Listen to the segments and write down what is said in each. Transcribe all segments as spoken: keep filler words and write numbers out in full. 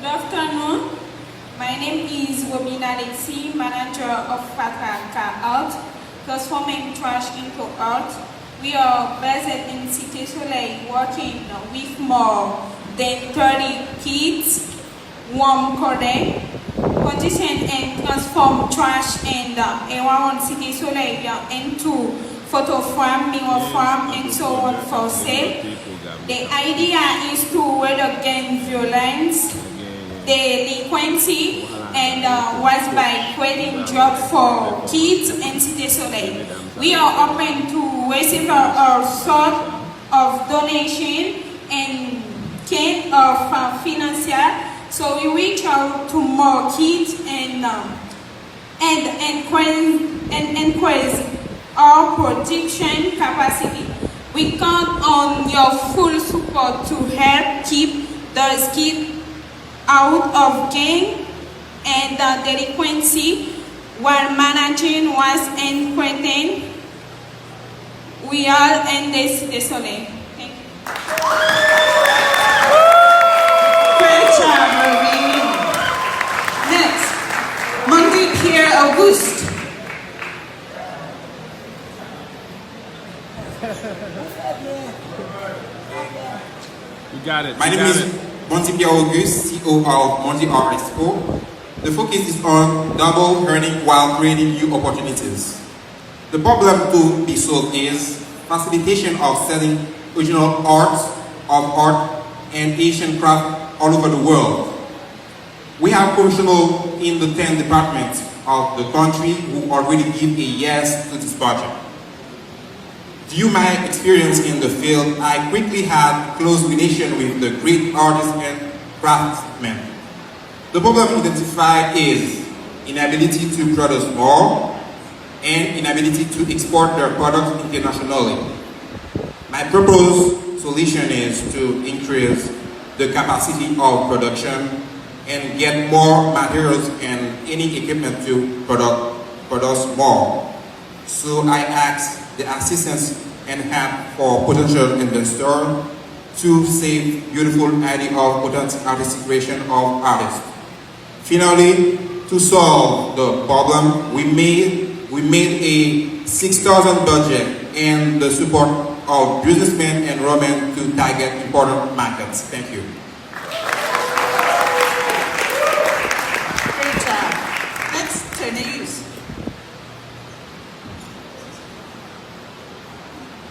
Good afternoon. My name is Robin Alexis, manager of Fatra Car Art, transforming trash into art. We are based in Cité Soleil, working with more than thirty kids, warm coding, condition and transform trash and uh, around Cité Soleil uh, into photo frame, mirror frame, and so on for sale. The idea is to read against violence, delinquency, and uh, was by creating job for kids in Cité Soleil. We are open to receive all sort of donation and kind of uh, financial. So we reach out to more kids and um, and increase, and increase our production capacity. We count on your full support to help keep those kids out of gang and uh, delinquency while managing was and creating we are in this desolate. Thank you. Great job, Marie. Next, Mandy Pierre Auguste. You got it. My you name got is it. Bonti Pierre Auguste, C E O of Monty R Expo. The focus is on double earning while creating new opportunities. The problem to be solved is facilitation of selling original arts of art and Asian craft all over the world. We have professionals in the ten departments of the country who already give a yes to this project. Due my experience in the field, I quickly had close relation with the great artists and craftsmen. The problem identified is inability to produce more and inability to export their products internationally. My proposed solution is to increase the capacity of production and get more materials and any equipment to product, produce more. So I ask the assistance and help for potential investor to save beautiful idea of authentic artistic creation of artists. Finally, to solve the problem, we made we made a six thousand budget and the support of businessmen and women to target important markets. Thank you. Great job. Next, Teneus.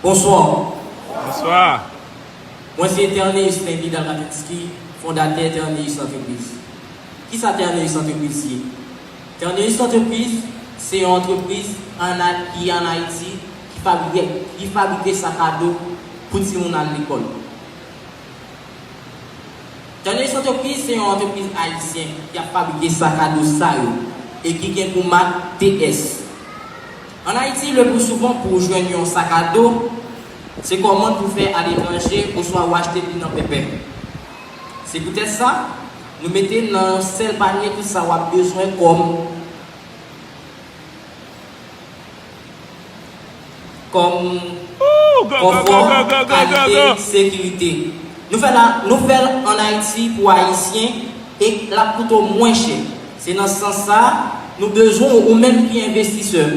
Bonswa. Bonswa. Mwen se Terneus Stanley Dalmatinski, fondatè Terneus Entreprise. Kisa Terneus Entreprise ye? Terneus Entreprise se yon antrepriz ann ki ann Ayiti ki fabrike ki fabrike sakado pou timoun al lekòl. Terneus Entreprise se yon antrepriz ayisyen ki ap fabrike sakado sa yo e ki gen pou mak T S. Ann Ayiti, le pli souvan pou w jwenn yon sakado, se kòmann pou fè aletranje oswa w achte li nan pèpè. Se poutèt sa, nou mete nan yon sèl panye tout sa w ap bezwen kòm kòm konfò, kalite, sekirite. Nou fè la, nou fè l ann Ayiti pou Ayisyen e l ap koute w mwen chè. Se nan sans sa a, nou bezwen w ou menm ki envestisè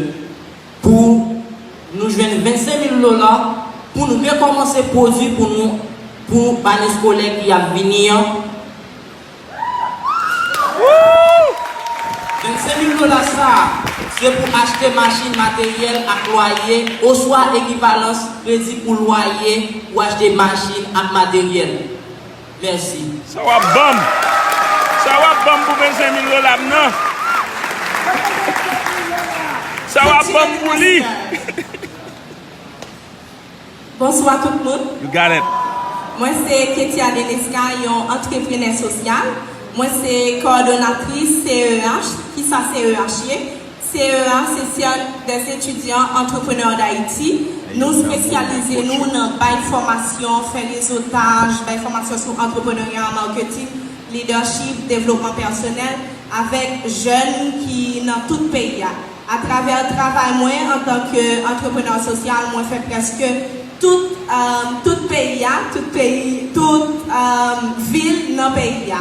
pou nou jwenn vennsenk mil dola pou nou rekòmanse pwodui pou nou pou ane eskolè ki ap vini an. Vennsenk mil dola sa a, se pou achte machin, materyèl ak lwaye oswa ekivalans kredi pou lwaye pou achte machin ak materyèl. Mèsi. Sa w ap ban m? Sa w ap ban m pou vennsenk mil dola m nan? Sa w ap ban m pou li? Bonswa tout moun. You got it. Mwen se Ketia Delesca, yon antreprenè sosyal. Mwen se kowòdonatris C E H. Kisa C E H ye? C E H se Cercle des Étudiants Entrepreneurs d'Haïti. Nou espesyalize nou nan bay fòmasyon, fè rezotaj, bay fòmasyon sou antreprenarya, marketing, leadership, devlopman pèsonèl avèk jèn ki nan tout peyi a. Atravè travay mwen antanke antreprenè sosyal, mwen fè prèske tout, um, tout peyi a, tout peyi, tout um, vil nan peyi a.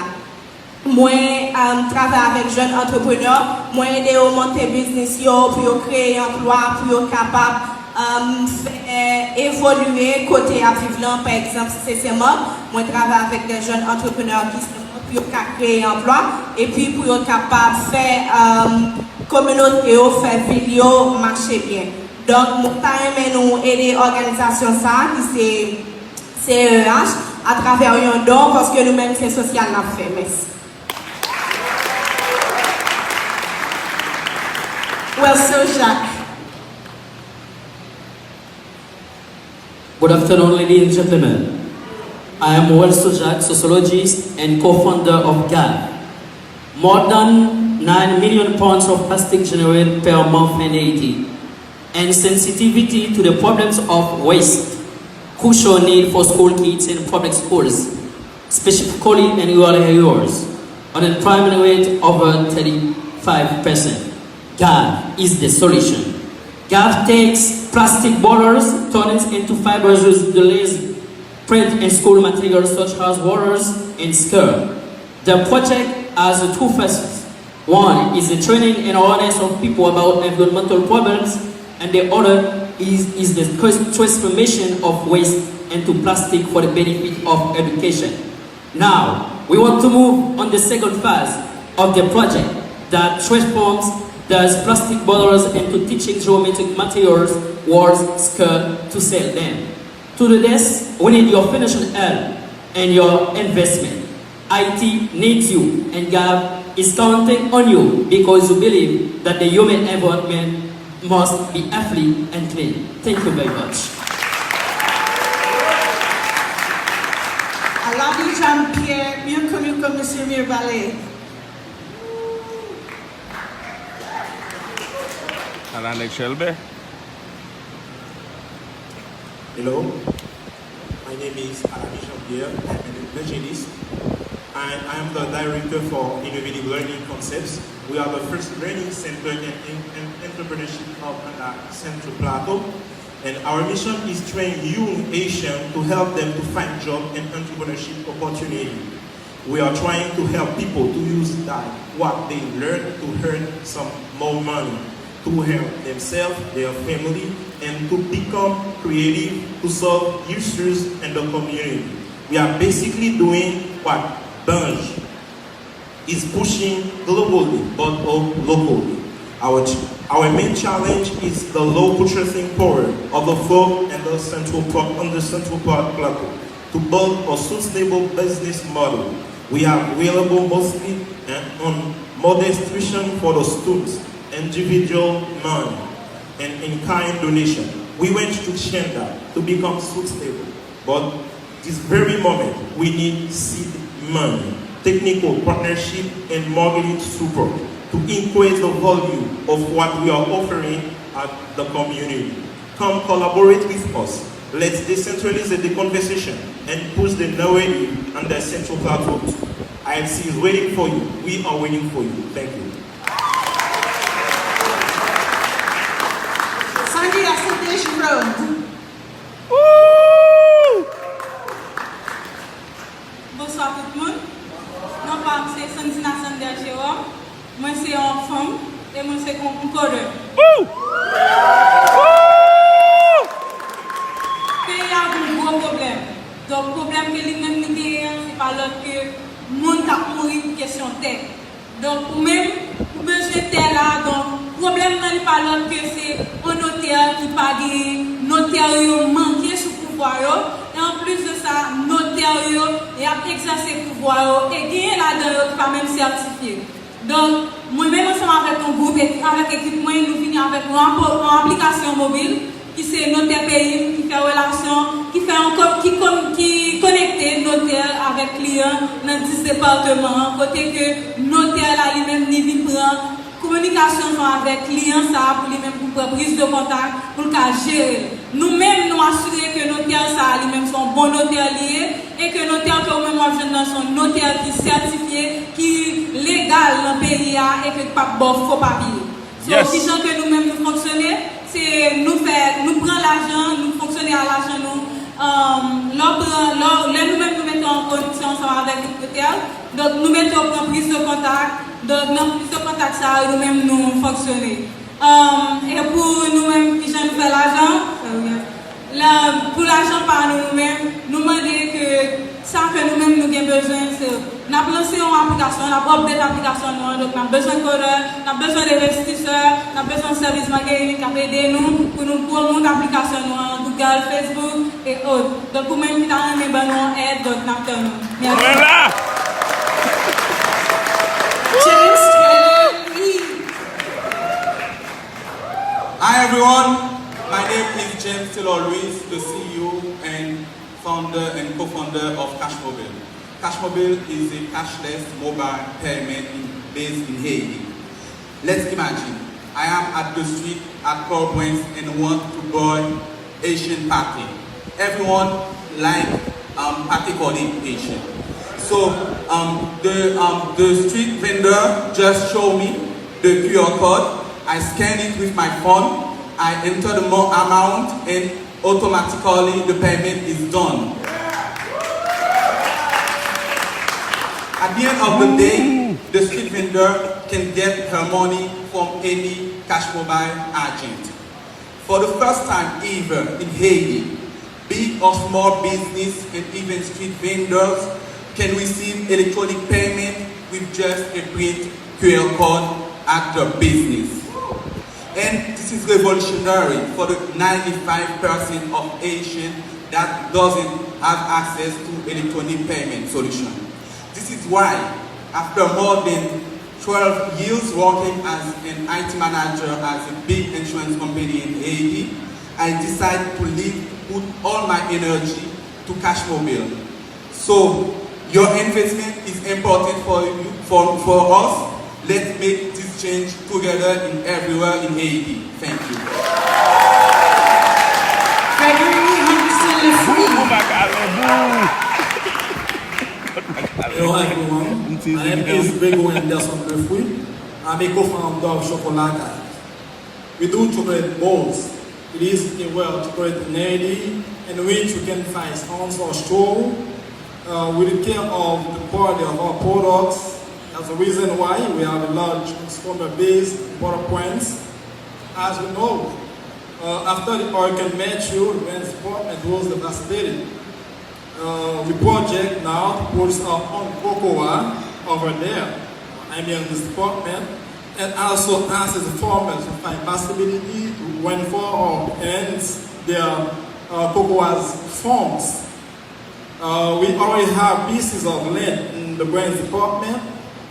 Mwen um, travay avèk jèn antreprenè, mwen ede yo monte biznis yo pou yo kreye anplwa, pou yo kapab um, fè evolye kote y ap viv lan. Pa egzanp, si se Senmak, mwen travay avèk de jèn antreprenè ki Senmak pou yo ka kreye anplwa, epi pou yo kapab fè um, kominote yo, fè vil yo mache byen. Donk, mwen ta renmen nou ede òganizasyon sa a ki se C E H atravè yon don, paske nou menm se sosyal n ap fè. Mèsi. Wèlso Jacques. Good afternoon, ladies and gentlemen. I am Wèlso Jacques, sociologist and co-founder of GAV. More than nine million pounds of plastic generated per month in Haiti, and sensitivity to the problems of waste, crucial need for school kids in public schools, specifically in rural areas, on a primary rate over thirty-five percent. GAV is the solution. GAV takes plastic bottles, turns into fibers with the lace print and school materials such as waters and skirt. The project has two phases. One is the training and awareness of people about environmental problems, and the other is, is the transformation of waste into plastic for the benefit of education. Now, we want to move on the second phase of the project that transforms those plastic bottles into teaching geometric materials, words, skirt to sell them. To do this, we need your financial help and your investment. Haiti needs you, and GAV is counting on you because you believe that the human environment must be healthy and clean. Thank you very much. Alani Jean Pierre, Mirko Mirko, Monsieur Mirbalais. Alani Chelbè. Hello, my name is Alani Jean Pierre. I'm an evangelist. I, I am the director for Innovative Learning Concepts. We are the first learning center and, and entrepreneurship hub on the Central Plateau. And our mission is train young Haitians to help them to find job and entrepreneurship opportunity. We are trying to help people to use that what they learn to earn some more money, to help themselves, their family, and to become creative to solve issues in the community. We are basically doing what Banj is pushing globally but also locally. Our, ch- our main challenge is the low purchasing power of the folk and the central part on the central part plateau. To build a sustainable business model, we are available mostly and on modest tuition for the students, individual money, and in-kind donation. We went to Chenda to become sustainable, but this very moment we need seed money, technical partnership, and marketing support to increase the value of what we are offering at the community. Come collaborate with us. Let's decentralize the conversation and push the narrative on the Central Plateau. I F C is waiting for you. We are waiting for you. Thank you. Sandy, I said this road. Bonswa tout moun. Non pa m se Sandina Sander Jerome. Mwen se yon fanm e mwen se yon enkodè. Peyi a gon gwo pwoblèm. Donk pwoblèm ke li menm li genyen an se pa lòt ke moun k ap mouri pou kesyon tè. Donk ou menm ou bezwen tè la, donk pwoblèm nan li pa lòt ke se yon notè ki pa genyen, notè yo manke sou pouvwa yo, e anplis de sa notè yo y ap egzèse pouvwa yo e genyen ladan yo ki pa menm sètifye. Donk mwen menm ansanm avèk yon gwoup e avèk ekip mwen nou vini avèk yon aplikasyon mobil ki se notè peyi m ki fè relasyon ki fè yon ki konekte notè avèk kliyan nan dis depatman an kote ke notè la li menm li vin pran kominikasyon l avèk kliyan sa a pou li menm pou pran priz de kontak pou l ka jere l. Nou menm nou asire ke notè sa a li menm se yon bon notè li ye e ke notè ke ou menm w ap jwenn nan se yon notè ki sètifye, ki legal nan peyi a e ke k p ap ba w fo papye. So kijan ke nou menm nou fonksyone? Se nou fè, nou pran lajan, nou fonksyone a lajan nou. Lè w pran, lè nou menm nou mete an koneksyon ansanm avèk nou, Donk, nou mete yo pran priz de kontak. Donk, nan priz de kontak sa a, nou menm nou fonksyone. Um, e pou nou menm, kijan nou fè lajan? La, pou lajan pa nou, nou menm, nou mande ke sa ke nou menm nou gen bezwen, se n ap lanse yon aplikasyon, n ap update aplikasyon nou an, donk n ap bezwen coder, n ap bezwen de envestisè, n ap bezwen sèvis marketing k ap ede nou pou nou pwomot aplikasyon nou an, Google, Facebook, e ot. Donk, ou menm ki ta renmen ban nou yon èd, donk, n ap tann ou. Mèsi. Mwen la! James Taylor Louis. Hi everyone, my name is James Taylor Louis, the C E O and founder and co-founder of Cash Mobile. Cash Mobile is a cashless mobile payment in, based in Haiti. Let's imagine I am at the street at Port-au-Prince and want to buy Haitian pate. Everyone like um, pate called in Haitian. So um, the um, the street vendor just showed me the Q R code. I scan it with my phone. I enter the mo- amount and automatically the payment is done. At the end of the day, the street vendor can get her money from any Cash Mobile agent. For the first time ever in Haiti, big or small business and even street vendors can receive electronic payment with just a print Q R code at their business. And this is revolutionary for the ninety-five percent of Haitians that doesn't have access to electronic payment solution. This is why, after more than twelve years working as an I T manager at a big insurance company in Haiti, I decided to leave to put all my energy to Cash Mobile. So, your investment is important for you, for, for us. Let's make this change together in everywhere in Haiti. Thank you. Gregory Henderson Lefouy. Bou, bou, bou, bou. Hello everyone, my name is Gregory Henderson Lefouy. I'm a co-founder of Chocolata. We do chocolate balls. It is a well chocolate lady in which you can find sponsor show. Uh, we take care of the quality of our products. That's the reason why we have a large customer base in Port-au-Prince. As we know, uh, after the Hurricane Matthew, Grants Department was devastated. Uh, we project now to produce our own cocoa over there, I mean this department, and also assist the farmers to find possibility to reinforce and their uh, cocoa farms. Uh, we already have pieces of land in the Grants Department,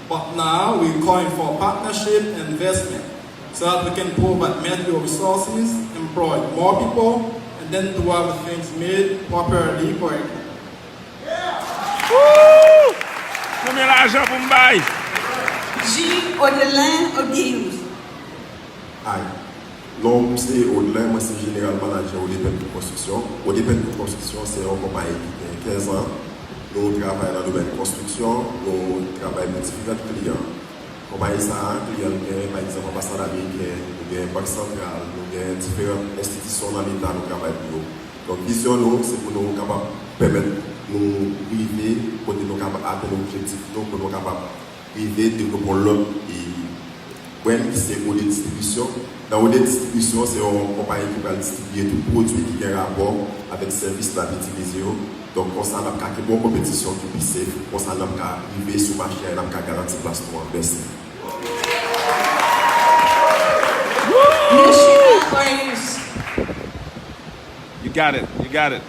but now we're calling for partnership and investment so that we can provide material resources, employ more people, and then to have things made properly correctly. Woo! Konbyen lajan pou m bay? Jean Odelin Ogius. Hi, non m se Odelin, mwen se General Manager Odepen Group Construction. Odepen Group Construction se yon konpayi ki gen kenz an. Nou travay nan domèn konstriksyon, nou travay pou diferan kliyan. Konpayi sa a, kliyan l gen, pa egzanp, anbasad ameriken, nou gen Bank Santral, nou gen diferan enstitisyon nan Leta nou travay pou yo. Donk, vizyon nou, se pou nou kapab pèmèt nou rive kote nou kapab atenn objektif nou, pou nou kapab rive devlope yon lòt e brand ki se Ode Distribisyon. Nan Ode Distribisyon, se yon konpayi ki pral distribiye tout pwodui ki gen rapò avèk sèvis n ap itilize yo. Donk, konsa, n ap ka kenbe yon konpetisyon ki pi safe. Konsa, n ap ka rive sou mache a e n ap ka garanti plas nou an. Mèsi. Nishina Aquarius. You got it. You got it.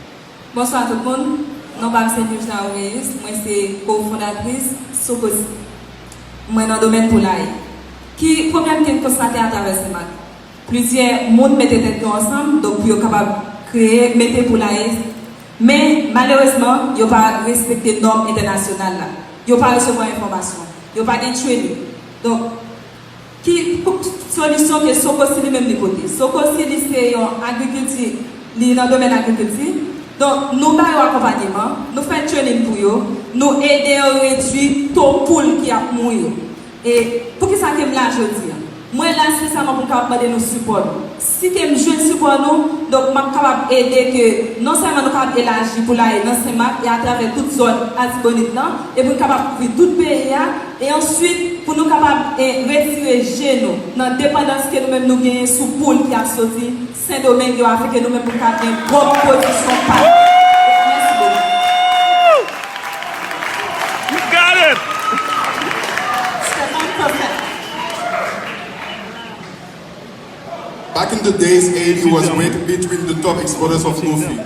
Bonswa tout moun. Non pa m se Nirjna Oreyis, mwen se ko-fondatris Sokosi. Mwen nan domèn poulaye. Ki pwoblèm ke n konstate atravè Senmak? Plizyè moun mete tèt yo ansanm, donk pou yo kapab kreye, mete poulaye. Men, malerezman, yo pa respekte nòm entènasyonal la. Yo pa resevwa enfòmasyon. Yo pa gen training. Donk, ki solisyon ke Sokosi li menm li pote? Sokosi li se yon agrikilti, li nan domèn agrikilti. Donk, nou ba yo akonpanyeman, nou fè training pou yo, nou ede yo redui to poul ki ap mouri yo. E poukisa ke m la jodi a? Mwen la espesyalman pou m kapab mande nou sipò nou. Si ke m jwenn sipò nou, donk m ap kapab ede ke non sèlman nou kapab elaji pou l ale nan Senmak e atravè tout zòn Latibonit lan, e pou n kapab kouvri tout peyi a, e answit pou nou kapab, e, retire je nou nan depandans ke nou menm nou genyen sou poul ki ap soti Sendomeng yo, afin ke nou menm pou n ka gen pwòp pwodiksyon pa nou. Mèsi bokou. You got it! Stephane Coffin. Back in the days, Haiti was ranked between the top exporters of coffee.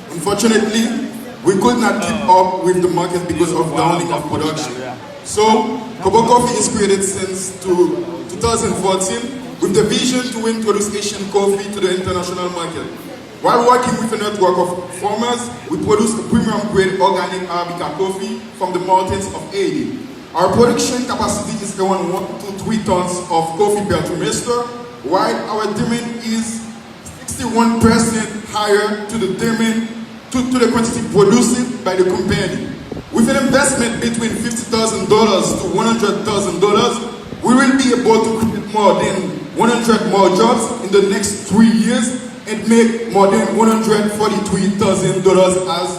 Unfortunately, we could not keep up with the market because of downing of production. So, Kobo Coffee is created since to two thousand fourteen with the vision to introduce Haitian coffee to the international market. While working with a network of farmers, we produce a premium grade organic Arabica coffee from the mountains of Haiti. Our production capacity is around one to three tons of coffee per trimester, while our demand is sixty-one percent higher to the demand to, to the quantity produced by the company. With an investment between fifty thousand dollars to one hundred thousand dollars, we will be able to create more than one hundred more jobs in the next three years and make more than one hundred forty-three thousand dollars as,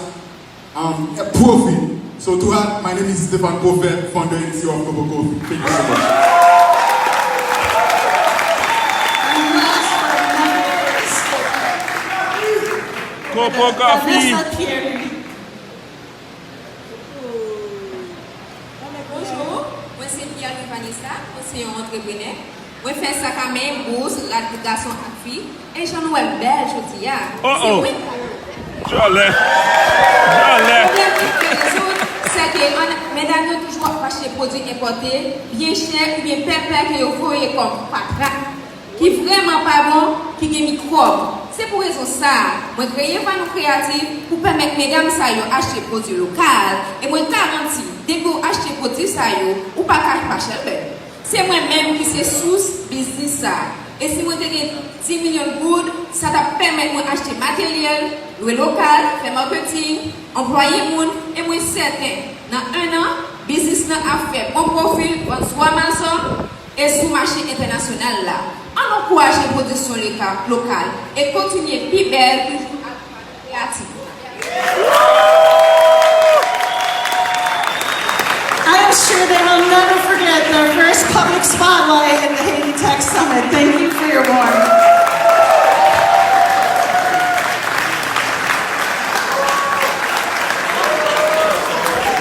um, a profit. So to add, my name is Stephane Coffin, founder and C E O of Kobo Coffee. Thank you so much. And last but not least, Kobo Coffee. Vanessa Thierry. Bonjou, mwen se Pierre Vanessa, mwen se yon antreprenè. Mwen fè sak a men, bous, rad pou gason ak fi, e jan nou wè m bèl jodi a. Oh, oh. Se mwen. Jòlè. Jòlè. Pwoblèm ki fè rezoud, se ke an, medam yo toujou ap achte pwodui enpòte, byen chè oubyen pèpè ke yo voye kòm fatra, ki vrèman pa bon, ki gen mikwòb. Se pou rezon sa a, mwen kreye Vanou Kreyatif pou pèmèt medam sa yo achte pwodui lokal, e mwen garanti, depi w achte pwodui sa yo, ou pa ka pa chèlbè. Se mwen menm ki se sous biznis sa a. E si mwen te gen dis milyon goud, sa t ap pèmèt mwen achte materyèl, lwe lokal, fè maketing, anplwaye moun, e mwen sèten, nan en an, biznis lan ap fè bon pwofi, vann sou Amazon, e sou mache entènasyonal la. Ann ankouraje pwodiksyon leka-, lokal e kontinye pi bèl toujou ak kreyatif. I am sure they will never forget their first public spotlight in the Haiti Tech Summit. Thank you for your warmth.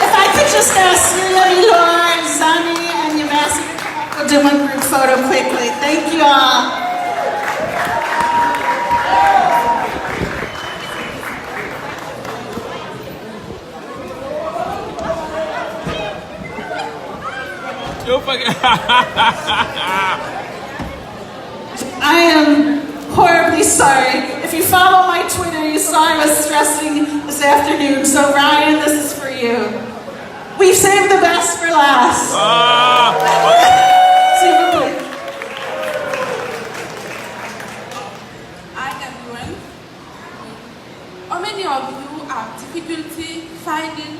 If I could just ask Miriam, Laura, and Zani and Yamasi to come up, we'll do one group photo quickly. Thank you all. Yo, fuck. I am horribly sorry. If you follow my Twitter, you saw I was stressing this afternoon. So, Ryan, this is for you. We saved the best for last. Ah. S'il vous plaît. Hi, everyone. How many of you have difficulty finding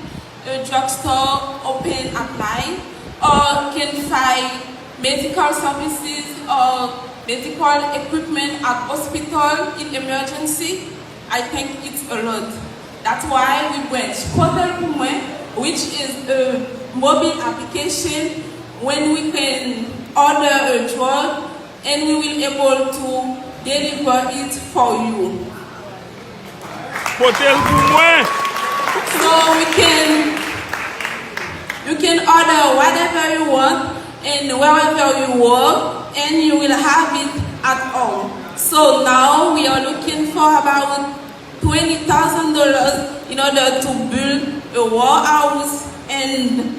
a drugstore open at night, or can find medical services or medical equipment at hospital in emergency? I think it's a lot. That's why we branch Potel Pou Mwen, which is a mobile application when we can order a drug and we will able to deliver it for you. Potel Pou Mwen. So we can, you can order whatever you want and wherever you work, and you will have it at home. So now we are looking for about twenty thousand dollars in order to build a warehouse and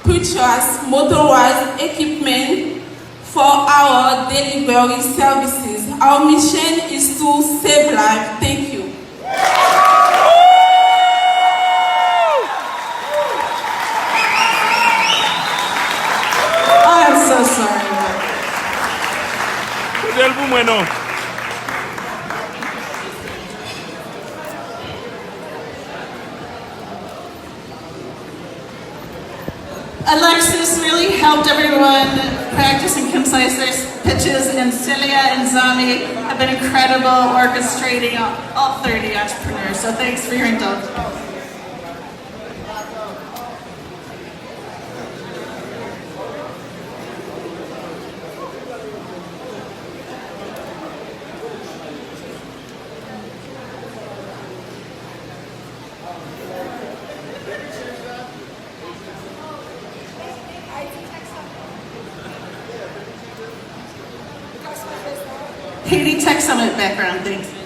purchase motorized equipment for our delivery services. Our mission is to save life. Thank you. I am so sorry. Potel Pou Mwen non. Alexis really helped everyone practice and concise their Pitches and Celia and Zami have been incredible orchestrating all thirty entrepreneurs. So thanks for your indulgence. Haiti Tech Summit background, thanks.